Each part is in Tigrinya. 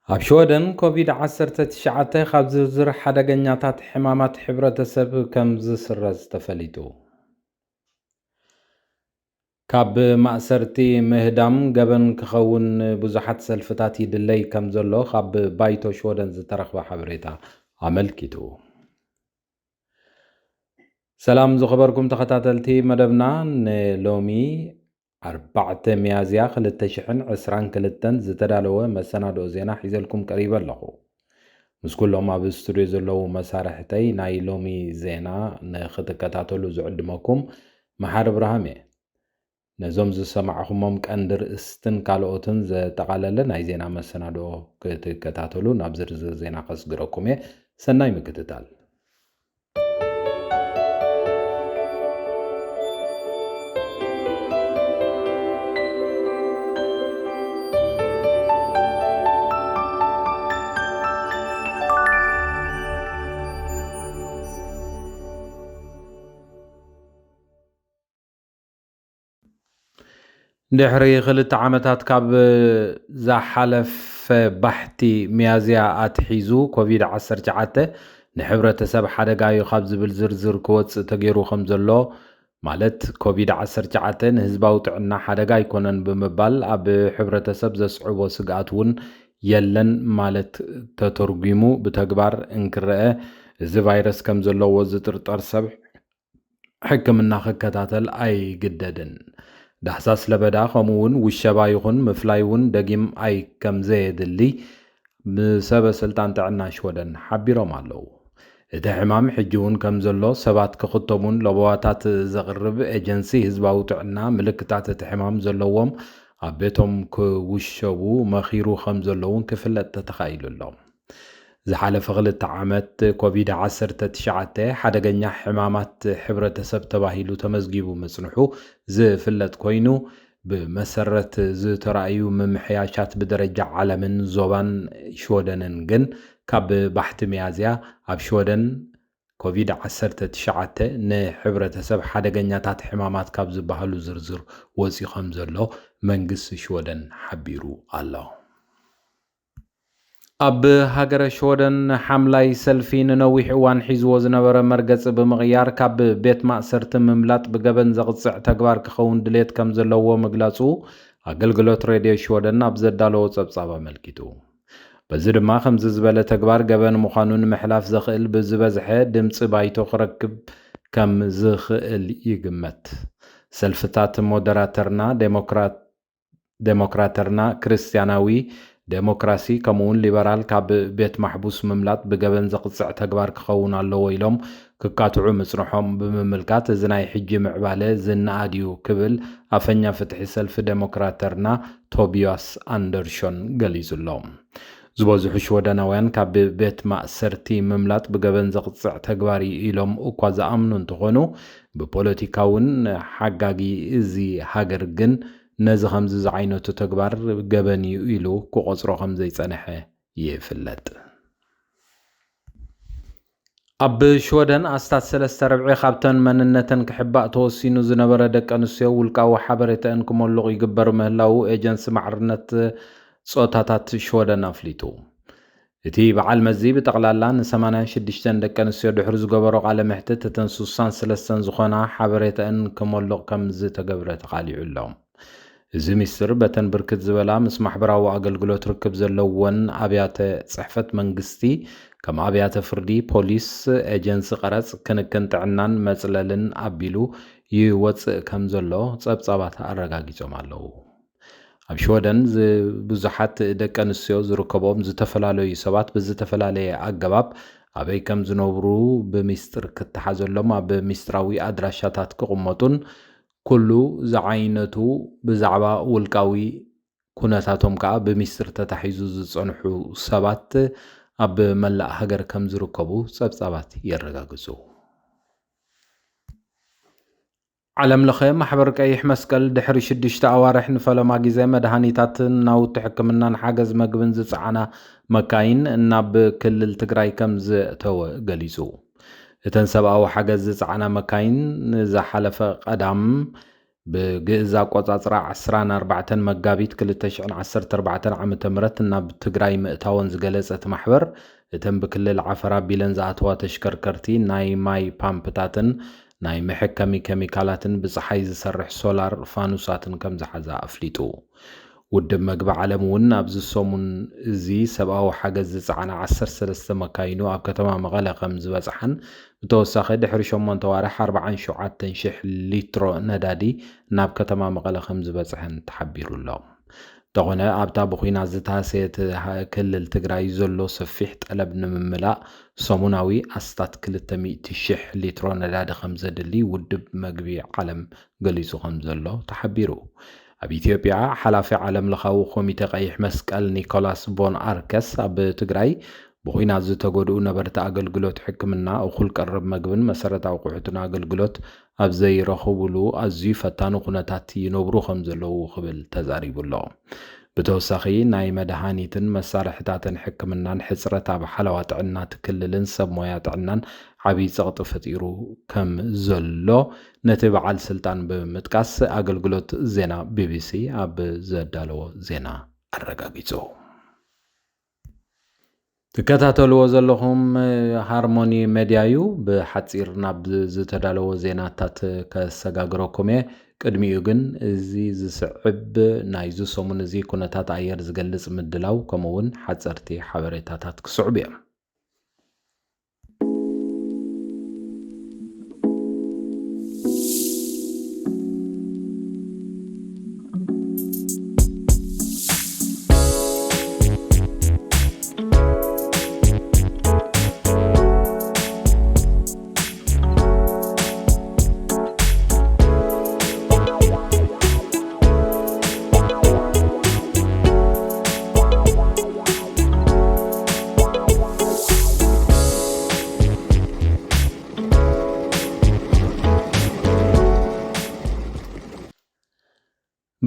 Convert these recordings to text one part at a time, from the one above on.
ኣብ ሽወደን ኮቪድ ዓሰርተ ትሽዓተ ካብ ዝርዝር ሓደገኛታት ሕማማት ሕብረተሰብ ከም ዝስረዝ ተፈሊጡ። ካብ ማእሰርቲ ምህዳም ገበን ክኸውን ብዙሓት ሰልፍታት ይድለይ ከም ዘሎ ካብ ባይቶ ሽወደን ዝተረኽበ ሓበሬታ ኣመልኪቱ። ሰላም ዝኸበርኩም ተኸታተልቲ መደብና፣ ንሎሚ ኣርባዕተ ሚያዝያ ክልተ ሽሕን ዕስራን ክልተን ዝተዳለወ መሰናድኦ ዜና ሒዘልኩም ቀሪበ ኣለኹ። ምስ ኩሎም ኣብ ስቱድዮ ዘለዉ መሳርሕተይ ናይ ሎሚ ዜና ንኽትከታተሉ ዝዕድመኩም መሓሪ እብራሃም እየ። ነዞም ዝሰማዕኹሞም ቀንዲ ርእስትን ካልኦትን ዘጠቓለለ ናይ ዜና መሰናድኦ ክትከታተሉ ናብ ዝርዝር ዜና ከስግረኩም እየ። ሰናይ ምክትታል። ድሕሪ ክልተ ዓመታት ካብ ዝሓለፈ ባሕቲ ሚያዝያ ኣትሒዙ፣ ኮቪድ ዓሰርተ ትሽዓተ ንሕብረተሰብ ሓደጋ እዩ ካብ ዝብል ዝርዝር ክወጽእ ተገይሩ ከም ዘሎ፣ ማለት ኮቪድ ዓሰርተ ትሽዓተ ንህዝባዊ ጥዕና ሓደጋ ኣይኮነን ብምባል፣ ኣብ ሕብረተሰብ ዘስዕቦ ስግኣት እውን የለን ማለት ተተርጒሙ ብተግባር እንክረአ፣ እዚ ቫይረስ ከም ዘለዎ ዝጥርጠር ሰብ ሕክምና ክከታተል ኣይግደድን። ዳህሳስ ለበዳ ከምኡ እውን ውሸባ ይኹን ምፍላይ እውን ደጊም ኣይ ከም ዘየድሊ ብሰበ ስልጣን ጥዕና ሽወደን ሓቢሮም ኣለዉ። እቲ ሕማም ሕጂ እውን ከም ዘሎ ሰባት ክኽተሙን ለበዋታት ዘቕርብ ኤጀንሲ ህዝባዊ ጥዕና ምልክታት እቲ ሕማም ዘለዎም ኣብ ቤቶም ክውሸቡ መኺሩ ከም ዘለውን ክፍለጥ ተተኻኢሉ ኣሎ። ዝሓለፈ ክልተ ዓመት ኮቪድ ዓሰርተ ትሽዓተ ሓደገኛ ሕማማት ሕብረተሰብ ተባሂሉ ተመዝጊቡ ምጽንሑ ዝፍለጥ ኮይኑ፣ ብመሰረት ዝተራእዩ ምምሕያሻት ብደረጃ ዓለምን ዞባን ሽወደንን ግን፣ ካብ ባሕቲ ሚያዝያ ኣብ ሽወደን ኮቪድ ዓሰርተ ትሽዓተ ንሕብረተሰብ ሓደገኛታት ሕማማት ካብ ዝበሃሉ ዝርዝር ወፂኡ ከም ዘሎ መንግስቲ ሽወደን ሓቢሩ ኣሎ። ኣብ ሃገረ ሽወደን ሓምላይ ሰልፊ ንነዊሕ እዋን ሒዝዎ ዝነበረ መርገፂ ብምቕያር ካብ ቤት ማእሰርቲ ምምላጥ ብገበን ዘቕፅዕ ተግባር ክኸውን ድሌት ከም ዘለዎ ምግላፁ ኣገልግሎት ሬድዮ ሽወደን ኣብ ዘዳለዎ ጸብጻብ ኣመልኪቱ። በዚ ድማ ከምዚ ዝበለ ተግባር ገበን ምዃኑ ንምሕላፍ ዘኽእል ብዝበዝሐ ድምፂ ባይቶ ክረክብ ከም ዝኽእል ይግመት። ሰልፍታት ሞደራተርና ዴሞክራት ዴሞክራተርና ክርስትያናዊ ዴሞክራሲ ከምኡውን ሊበራል ካብ ቤት ማሕቡስ ምምላጥ ብገበን ዘቕፅዕ ተግባር ክኸውን ኣለዎ ኢሎም ክካትዑ ምፅንሖም ብምምልካት፣ እዚ ናይ ሕጂ ምዕባለ ዝነኣድ እዩ ክብል ኣፈኛ ፍትሒ ሰልፊ ዴሞክራተርና ቶቢያስ ኣንደርሾን ገሊጹ ኣሎ። ዝበዝሑ ሽወደናውያን ካብ ቤት ማእሰርቲ ምምላጥ ብገበን ዘቕፅዕ ተግባር እዩ ኢሎም እኳ ዝኣምኑ እንተኾኑ፣ ብፖለቲካውን ሓጋጊ እዚ ሃገር ግን ነዚ ከምዚ ዝዓይነቱ ተግባር ገበን እዩ ኢሉ ክቖጽሮ ከም ዘይጸንሐ ይፍለጥ። ኣብ ሽወደን ኣስታት ሰለስተ ርብዒ ካብተን መንነተን ክሕባእ ተወሲኑ ዝነበረ ደቂ ኣንስትዮ ውልቃዊ ሓበሬታአን ክመሉቕ ይግበር ምህላዉ ኤጀንሲ ማዕርነት ጾታታት ሽወደን ኣፍሊጡ። እቲ በዓል መዚ ብጠቕላላ ን ሰማንያን ሽዱሽተን ደቂ ኣንስትዮ ድሕሪ ዝገበሮ ቃለ መሕትት፣ እተን ስሳን ሰለስተን ዝኾና ሓበሬታአን ክመሉቕ ከም ዝተገብረ ተቓሊዑ ኣሎ። እዚ ሚስጥር በተን ብርክት ዝበላ ምስ ማሕበራዊ ኣገልግሎት ርክብ ዘለወን ኣብያተ ጽሕፈት መንግስቲ፣ ከም ኣብያተ ፍርዲ፣ ፖሊስ፣ ኤጀንሲ ቀረጽ፣ ክንክን ጥዕናን መጽለልን ኣቢሉ ይወጽእ ከም ዘሎ ጸብጻባት ኣረጋጊጾም ኣለዉ። ኣብ ሽወደን ዝ-፣ ብዙሓት ደቂ ኣንስትዮ ዝርከቦም ዝተፈላለዩ ሰባት ብዝተፈላለየ ኣገባብ ኣበይ ከም ዝነብሩ ብሚስጥር ክተሓዘሎም ኣብ ሚስጥራዊ ኣድራሻታት ክቕመጡን ኩሉ ዝዓይነቱ ብዛዕባ ውልቃዊ ኩነታቶም ከኣ ብሚስጥር ተታሒዙ ዝጸንሑ ሰባት ኣብ መላእ ሃገር ከም ዝርከቡ ጸብጻባት የረጋግጹ። ዓለም ለኸ ማሕበር ቀይሕ መስቀል ድሕሪ ሽዱሽተ ኣዋርሕ ንፈለማ ግዜ መድሃኒታትን ናውቲ ሕክምናን ሓገዝ መግብን ዝጸዓና መካይን ናብ ክልል ትግራይ ከም ዘእተወ ገሊጹ። እተን ሰብኣዊ ሓገዝ ዝጸዓና መካይን ንዝሓለፈ ቀዳም ብግእዝ ኣቆጻጽራ ዕስራን ኣርባዕተን መጋቢት ክልተ ሽሕን ዓሰርተ ኣርባዕተን ዓመተ ምህረት ናብ ትግራይ ምእታወን ዝገለጸ እቲ ማሕበር፣ እተን ብክልል ዓፈር ኣቢለን ዝኣተዋ ተሽከርከርቲ ናይ ማይ ፓምፕታትን ናይ መሐከሚ ኬሚካላትን ብጸሓይ ዝሰርሕ ሶላር ፋኑሳትን ከም ዝሓዛ ኣፍሊጡ። ውድብ መግቢ ዓለም እውን ኣብዚ ሰሙን እዚ ሰብኣዊ ሓገዝ ዝጸዓና ዓሰርተ ሰለስተ መካይኑ ኣብ ከተማ መቐለ ከም ዝበጽሓን ብተወሳኺ ድሕሪ ሸሞንተ ዋርሕ ኣርባዓን ሸውዓተን ሽሕ ሊትሮ ነዳዲ ናብ ከተማ መቐለ ከም ዝበጽሐን ተሓቢሩ ኣሎ። እንተኾነ ኣብታ ብኹናት ዝተሃሰየት ሃ-፣ ክልል ትግራይ ዘሎ ሰፊሕ ጠለብ ንምምላእ ሰሙናዊ ኣስታት ክልተ ሚእቲ ሽሕ ሊትሮ ነዳዲ ከም ዘድሊ ውድብ መግቢ ዓለም ገሊጹ ከም ዘሎ ተሓቢሩ። ኣብ ኢትዮጵያ ሓላፊ ዓለም ለኻዊ ኮሚተ ቀይሕ መስቀል ኒኮላስ ቮን ኣርከስ ኣብ ትግራይ ብኹናት ዝተጎድኡ ነበርቲ ኣገልግሎት ሕክምና፣ እኹል ቀረብ መግብን መሰረታዊ ኣቑሑትን ኣገልግሎት ኣብ ዘይረኽቡሉ ኣዝዩ ፈታኒ ኩነታት ይነብሩ ከም ዘለዉ ክብል ተዛሪቡ ኣሎ። ብተወሳኺ ናይ መድሃኒትን መሳርሕታትን ሕክምናን ሕጽረት ኣብ ሓለዋ ጥዕና እቲ ክልልን ሰብ ሞያ ጥዕናን ዓብዪ ጸቕጢ ፈጢሩ ከም ዘሎ ነቲ በዓል ስልጣን ብምጥቃስ ኣገልግሎት ዜና ቢቢሲ ኣብ ዘዳለዎ ዜና ኣረጋጊጹ። ትከታተልዎ ዘለኹም ሃርሞኒ ሜድያ እዩ። ብሓጺር ናብ ዝተዳለወ ዜናታት ከሰጋግረኩም እየ። ቅድሚኡ ግን እዚ ዝስዕብ ናይዚ ሰሙን እዚ ኩነታት ኣየር ዝገልጽ ምድላው ከምኡ እውን ሓጸርቲ ሓበሬታታት ክስዕቡ እዮም።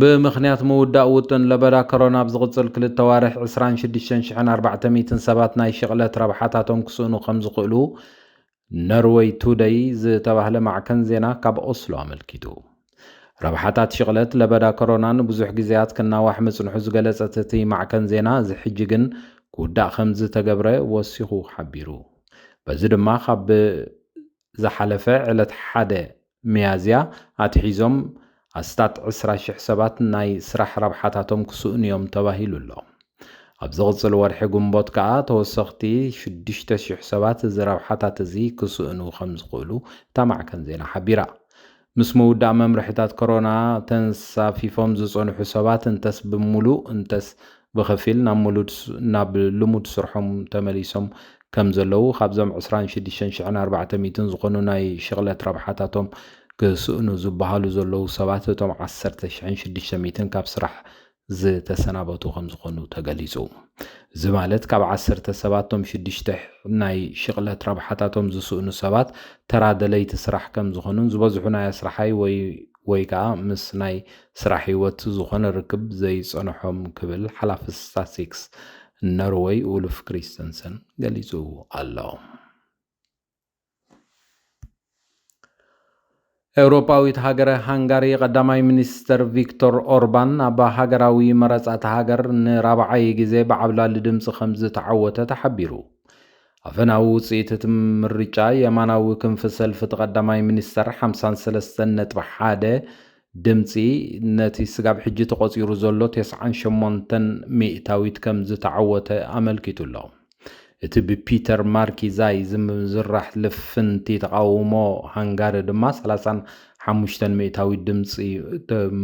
ብምኽንያት ምውዳእ ውጥን ለበዳ ኮሮና ኣብ ዝቕጽል ክልተ ዋርሕ ዕስራን ሽዱሽተን ሽሕን ኣርባዕተ ሚእትን ሰባት ናይ ሽቕለት ረብሓታቶም ክስእኑ ከም ዝኽእሉ ኖርወይ ቱደይ ዝተባህለ ማዕከን ዜና ካብ ኦስሎ ኣመልኪቱ። ረብሓታት ሽቕለት ለበዳ ኮሮና ንብዙሕ ግዜያት ክናዋሕ ምጽንሑ ዝገለጸት እቲ ማዕከን ዜና፣ እዚ ሕጂ ግን ክውዳእ ከም ዝተገብረ ወሲኹ ሓቢሩ። በዚ ድማ ካብ ዝሓለፈ ዕለት ሓደ ሚያዝያ ኣትሒዞም ኣስታት ዕስራ ሽሕ ሰባት ናይ ስራሕ ረብሓታቶም ክስእኑ እዮም ተባሂሉ ኣሎ። ኣብ ዝቕጽል ወርሒ ግንቦት ከኣ ተወሰኽቲ ሽዱሽተ ሽሕ ሰባት እዚ ረብሓታት እዚ ክስእኑ ከም ዝኽእሉ እታ ማዕከን ዜና ሓቢራ። ምስ ምውዳእ መምርሕታት ኮሮና ተንሳፊፎም ዝጸንሑ ሰባት እንተስ ብምሉእ እንተስ ብኸፊል ናብ ምሉድ ስ-፣ ናብ ልሙድ ስርሖም ተመሊሶም ከም ዘለዉ ካብዞም ዕስራን ሽዱሽተን ሽሕን ኣርባዕተ ሚእትን ዝኾኑ ናይ ሽቕለት ረብሓታቶም ክስእኑ ዝበሃሉ ዘለዉ ሰባት እቶም ዓሰርተ ሽሕን ሽዱሽተ ሚእትን ካብ ስራሕ ዝተሰናበቱ ከም ዝኾኑ ተገሊጹ። እዚ ማለት ካብ ዓሰርተ ሰባት እቶም ሽዱሽተ ናይ ሽቕለት ረብሓታቶም ዝስእኑ ሰባት ተራ ደለይቲ ስራሕ ከም ዝኾኑን ዝበዝሑ ናይ ኣስራሓይ ወይ፣ ወይ ከኣ ምስ ናይ ስራሕ ህይወት ዝኾነ ርክብ ዘይጸንሖም ክብል ሓላፊ ስታትስቲክስ ኖርወይ ኡልፍ ክሪስተንሰን ገሊጹ ኣሎ። ኤውሮጳዊት ሃገረ ሃንጋሪ ቀዳማይ ሚኒስተር ቪክቶር ኦርባን ኣብ ሃገራዊ መረጻ እታ ሃገር ንራብዓይ ግዜ ብዓብላሊ ድምጺ ከም ዝተዓወተ ተሓቢሩ። ኣፈናዊ ውጽኢት እቲ ምርጫ የማናዊ ክንፊ ሰልፊ እቲ ቀዳማይ ሚኒስተር ሓምሳን ሰለስተን ነጥቢ ሓደ ድምጺ ነቲ ስጋብ ሕጂ ተቖጺሩ ዘሎ ተስዓን ሸሞንተን ሚእታዊት ከም ዝተዓወተ ኣመልኪቱ ኣሎ። እቲ ብፒተር ማርኪዛይ ዝምዝራሕ ልፍንቲ ተቓውሞ ሃንጋሪ ድማ ሰላሳን ሓሙሽተን ሚእታዊት ድምጺ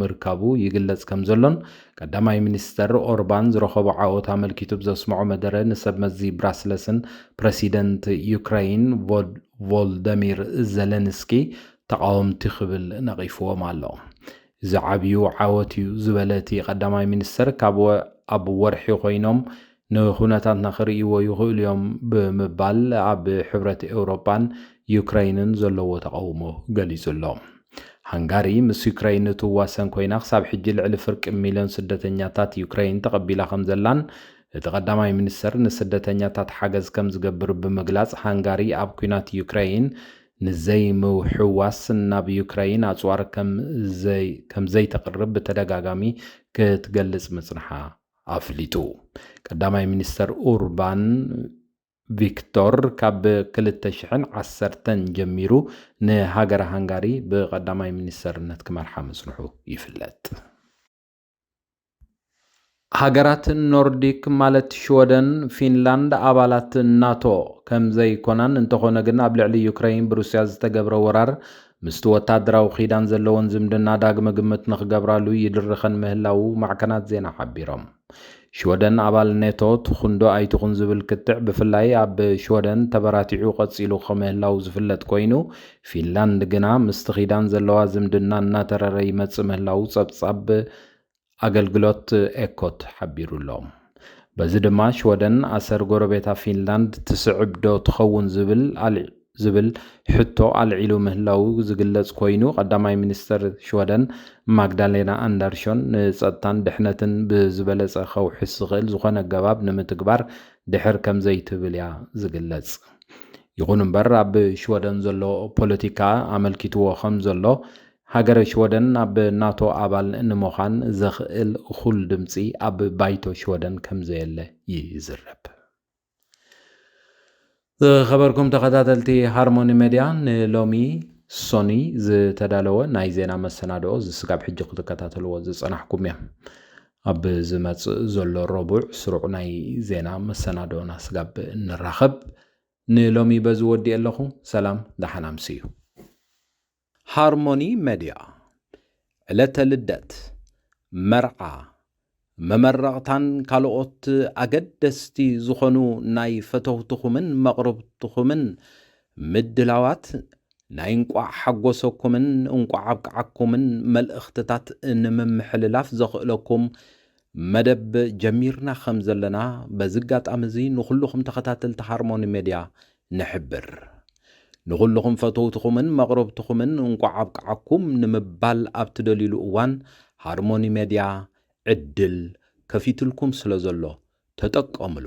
ምርካቡ ይግለጽ ከም ዘሎን ቀዳማይ ሚኒስተር ኦርባን ዝረኸቦ ዓወት ኣመልኪቱ ብዘስምዖ መደረ ንሰብ መዚ ብራስለስን ፕረሲደንት ዩክራይን ቮል-፣ ቮልደሚር ዘለንስኪ ተቓወምቲ ክብል ነቒፍዎም ኣሎ። እዚ ዓብዩ ዓወት እዩ ዝበለ እቲ ቀዳማይ ሚኒስተር ካብ ወ-፣ ኣብ ወርሒ ኮይኖም ንኹነታትና ክርእይዎ ይኽእሉ እዮም ብምባል ኣብ ሕብረት ኤውሮጳን ዩክራይንን ዘለዎ ተቓውሞ ገሊጹ ኣሎ። ሃንጋሪ ምስ ዩክራይን እትዋሰን ኮይና ክሳብ ሕጂ ልዕሊ ፍርቂ ሚልዮን ስደተኛታት ዩክራይን ተቐቢላ ከም ዘላን እቲ ቀዳማይ ሚኒስተር ንስደተኛታት ሓገዝ ከም ዝገብር ብምግላጽ ሃንጋሪ ኣብ ኲናት ዩክራይን ንዘይምውሕዋስ ናብ ዩክረይን ኣጽዋር ከም ዘይ-፣ ከም ዘይተቕርብ ብተደጋጋሚ ክትገልጽ ምጽንሓ ኣፍሊጡ። ቀዳማይ ሚኒስተር ኡርባን ቪክቶር ካብ ክልተ ሽሕን ዓሰርተን ጀሚሩ ንሃገረ ሃንጋሪ ብቀዳማይ ሚኒስተርነት ክመርሓ ምጽንሑ ይፍለጥ። ሃገራት ኖርዲክ ማለት ሽወደን፣ ፊንላንድ ኣባላት ናቶ ከም ዘይኮናን፣ እንተኾነ ግን ኣብ ልዕሊ ዩክረይን ብሩስያ ዝተገብረ ወራር ምስቲ ወታደራዊ ኺዳን ዘለወን ዝምድና ዳግመ ግምት ንኽገብራሉ ይድርኸን ምህላዉ ማዕከናት ዜና ሓቢሮም። ሽወደን ኣባል ኔቶ ትኹንዶ ኣይትኹን ዝብል ክትዕ ብፍላይ ኣብ ሽወደን ተበራቲዑ ቀጺሉ ከምህላው ዝፍለጥ ኮይኑ፣ ፊንላንድ ግና ምስቲ ኺዳን ዘለዋ ዝምድና እናተረረ ይመጽእ ምህላው ጸብጻብ ኣገልግሎት ኤኮት ሓቢሩ ኣሎ። በዚ ድማ ሽወደን ኣሰር ጎረቤታ ፊንላንድ ትስዕብ ዶ ትኸውን ዝብል ኣል-፣ ዝብል ሕቶ ኣልዒሉ ምህላው ዝግለጽ ኮይኑ፣ ቀዳማይ ሚኒስተር ሽወደን ማግዳሌና ኣንደርሾን ንጸጥታን ድሕነትን ብዝበለጸ ከውሕስ ዝኽእል ዝኾነ ኣገባብ ንምትግባር ድሕር ከም ዘይትብል እያ ዝግለጽ። ይኹን እምበር፣ ኣብ ሽወደን ዘሎ ፖለቲካ ኣመልኪትዎ ከም ዘሎ፣ ሃገረ ሽወደን ናብ ናቶ ኣባል ንምዃን ዘኽእል እኹል ድምጺ ኣብ ባይቶ ሽወደን ከም ዘየለ ይዝረብ። ዝኸበርኩም ተኸታተልቲ ሃርሞኒ ሜድያ፣ ንሎሚ ሶኒ ዝተዳለወ ናይ ዜና መሰናድኦ እዚ ስጋብ ሕጂ ክትከታተልዎ ዝጸናሕኩም እዮም። ኣብ ዝመጽእ ዘሎ ረቡዕ ስሩዕ ናይ ዜና መሰናድኦና ስጋብ ንራኸብ፣ ንሎሚ በዚ ወዲኤ ኣለኹ። ሰላም፣ ደሓን ኣምስዩ። ሃርሞኒ ሜድያ፣ ዕለተ ልደት፣ መርዓ፣ መመረቕታን ካልኦት ኣገደስቲ ዝኾኑ ናይ ፈተውትኹምን መቕርብትኹምን ምድላዋት ናይ እንቋዕ ሓጎሰኩምን እንቋዕ ኣብቅዓኩምን መልእኽትታት ንምምሕልላፍ ዘኽእለኩም መደብ ጀሚርና ከም ዘለና በዚ ኣጋጣሚ እዚ ንኹልኹም ተኸታተልቲ ሃርሞኒ ሜድያ ንሕብር። ንኹልኹም ፈተውትኹምን መቕረብትኹምን እንቋዕ ኣብቅዓኩም ንምባል ኣብ ትደልዩሉ እዋን ሃርሞኒ ሜድያ ዕድል ከፊትልኩም ስለ ዘሎ ተጠቀምሉ።